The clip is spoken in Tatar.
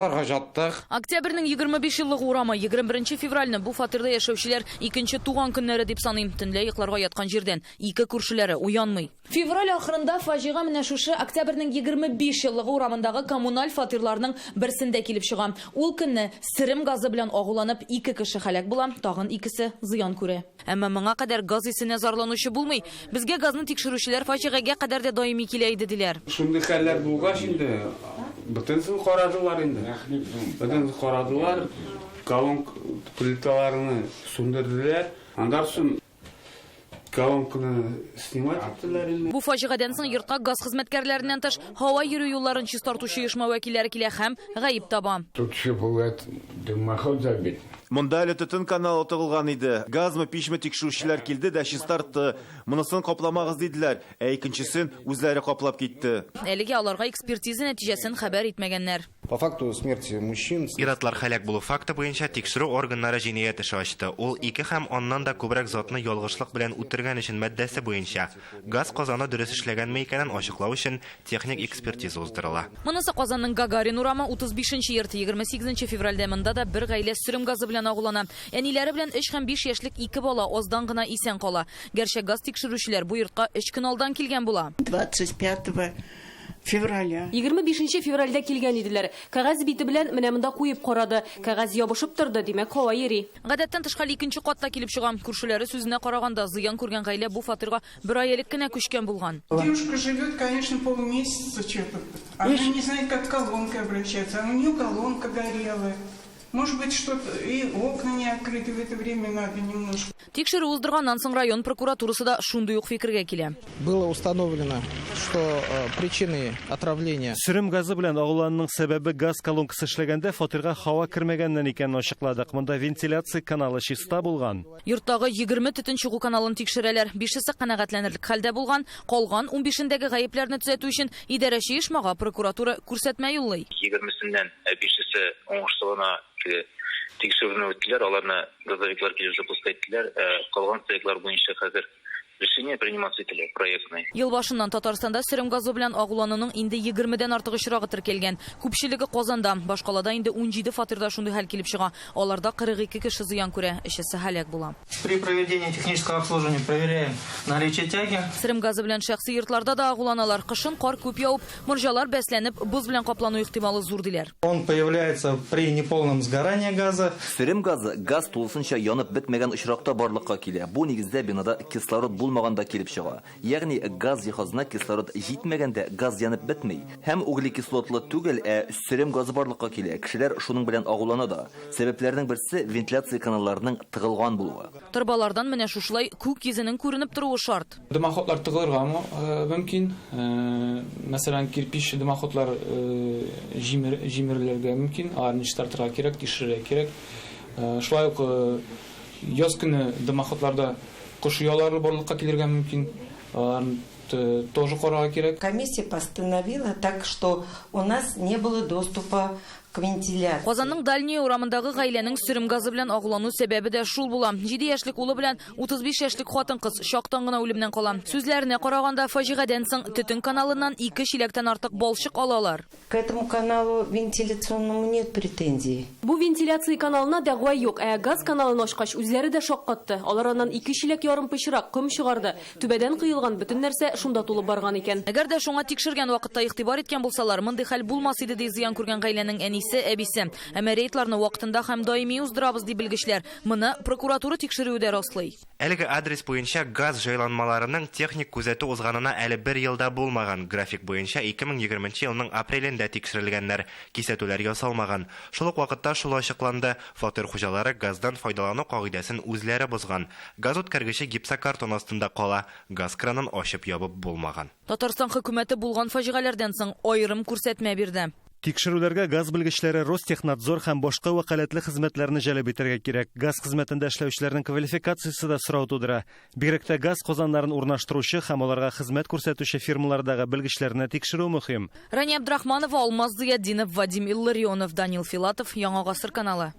Ларга жаттык. Октябрьнең 25 еллыгы урамы 21 февральне бу фатирда яшәүчеләр икенче туган көннәре дип саный. Төнлә йокларга яткан җирдән ике күршеләре уянмый. Февраль ахырында фаҗига менә шушы Октябрьнең 25 еллыгы урамындагы коммуналь фатирларның берсендә килеп чыга. Ул көнне серем газы белән агуланып ике кеше һәлак була, тагын икесе зыян күрә. Әмма моңа кадәр газ исенә зарланучы булмый. Безгә газны тикшерүчеләр фаҗигагә кадәр дә даими килә иде, диләр. Шундый хәлләр булгач инде, бөтенесен карадылар инде. Бөтенесен карадылар, колонка плиталарны сүндерделәр. Аннан соң колонканы снимать иттеләр инде. Бу фаҗигадән соң йортка газ хезмәткәрләреннән тыш, һава йөрү юлларын чистартучы оешма вәкилләре килә һәм гаеп таба. Тут еще бывает дымоход забит. Монда әле төтен каналы тыгылган иде. Газмы, пичме тикшерүчеләр килде дә чистартты. Монысын капламагыз диделәр, ә икенчесен үзләре каплап китте. Әлегә аларга экспертиза нәтиҗәсен хәбәр итмәгәннәр. По факту смерти мужчин. Ир-атлар һәлак булу факты буенча тикшерү органнары җинаять эше ачты. Ул ике һәм аннан да күбрәк затны ялгышлык белән үтергән өчен маддәсе буенча. Газ казаны дөрес эшләгәнме икәнен ачыклау өчен техник экспертиза уздырыла. Монысы Казанның Гагарин урамы, 35 нче йорт. 28 нче февральдә монда да бер гаилә сөрем газы белән агулана. Әниләре белән өч һәм биш яшьлек ике бала аздан гына исән кала. Гәрчә газ тикшерүчеләр бу йортка өч көн алдан килгән була. 25 февраля. 25 нче февральдә килгән иделәр. Кәгазь бите белән менә монда куеп карады. Кәгазь ябышып торды, димәк, һава йөри. Гадәттән тыш хәл икенче катта килеп чыга. Күршеләре сүзенә караганда, зыян күргән гаилә бу фатирга бер ай элек кенә күчкән булган. Девушка живет, конечно, полмесяца что-то. Она не знает, как к колонке обращаться. А у нее колонка горела. Может быть, что-то и окна не открыты в это время надо немножко. Тикшерү уздырганнан соң район прокуратурасы да шундый ук фикергә килә. Было установлено, что э, причиной отравления Сөрем газы белән агулануның сәбәбе газ колонкасы эшләгәндә фатирга һава кермәгәннән икәнен ачыкладык. Монда вентиляция каналы чиста булган. Йорттагы 20 төтен чыгу каналын тикшерәләр. Бишесе канәгатьләнерлек хәлдә булган, калган унбишендәге гаепләрне төзәтү өчен идарәче оешмага прокуратура күрсәтмә юллый. Егермесеннән бишесе уңышлы гына теге тикшерүне үттеләр, аларны газовиклар килеп запускать иттеләр. Ә калган проектлар буенча хәзер решение приниматься ителә проектный. Ел башыннан Татарстанда сөрем газы белән агулануның инде егермедән артык очрагы теркәлгән. Күпчелеге Казанда. Башкалада инде унҗиде фатирда шундый хәл килеп чыга. Аларда 42 кеше зыян күрә, өчесе һәлак була. При проведении технического обслуживания проверяем наличие тяги. Сөрем газы белән шәхси йортларда да агуланалар. Кышын кар күп явып, морҗалар бәсләнеп, боз белән каплану ихтималы зур, диләр. Он появляется при неполном сгорании газа. Сөрем газы газ тулысынча янып бетмәгән очракта барлыкка килә. Бу нигездә бинада кислород булмаганда килеп чыга. Ягъни газ җиһазына кислород җитмәгәндә газ янып бетми һәм углекислотлы түгел, ә сөрем газы барлыкка килә. Кешеләр шуның белән агулана да. Сәбәпләрнең берсе, вентиляция каналларының тыгылган булуы. Торбалардан менә шушылай күк йөзенең күренеп торуы шарт. Дымоходлар тыгылырга мөмкин. Мәсәлән, кирпич дымоходлар җимерелергә мөмкин. Аларны чистартырга кирәк, тикшерергә кирәк. Шулай ук яз көне дымоходларда кош оялары барлыкка килергә мөмкин. Аларны тоже карарга кирәк. Комиссия постановила так, что у нас не было доступа к вентиляции. Казанның Дальняя урамындагы гаиләнең сөрем газы белән агулану сәбәбе дә шул була. 7 яшьлек улы белән 35 яшьлек хатын-кыз чактан гына үлемнән кала. Сүзләренә караганда, фаҗигадән соң төтен каналыннан ике чиләктән артык балчык алалар. К этому каналу вентиляционному нет претензий. Бу вентиляция каналына дәгъва юк, ә газ каналын ачкач, үзләре дә шаккатты. Алар аннан ике чиләк ярым пычрак, ком чыгарды. Түбәдән коелган бөтен нәрсә шунда тулып барган икән. Әгәр дә шуңа тикшергән вакытта игътибар иткән булсалар, мондый хәл булмас иде, ди зыян күргән гаиләнең әнисе, әбисе. Әмма рейдларны вакытында һәм даими уздырабыз, ди белгечләр. Моны прокуратура тикшерүе дә раслый. Әлеге адрес буенча газ җайланмаларының техник күзәтү узганына әле бер ел да булмаган. График буенча 2020 нче елның апрелендә тикшерелгәннәр. Кисәтүләр ясалмаган. Шул ук вакытта шул ачыкланды, фатир хуҗалары газдан файдалану кагыйдәсен үзләре бозган. Газ үткәргече гипсокартон астында кала, газ кранын ачып-ябып булмаган. Татарстан хөкүмәте булган фаҗигаләрдән соң аерым күрсәтмә бирде. Тикшерүләргә газ белгечләре, Ростехнадзор һәм башка вәкаләтле хезмәтләрне җәлеп итәргә кирәк. Газ хезмәтендә эшләүчеләрнең квалификациясе дә сорау тудыра. Бигрәк тә газ казаннарын урнаштыручы һәм аларга хезмәт күрсәтүче фирмалардагы белгечләрне тикшерү мөһим. Рания Абдрахманова, Алмаз Зыятдинов, Вадим Илларионов, Данил Филатов, Яңа Гасыр каналы.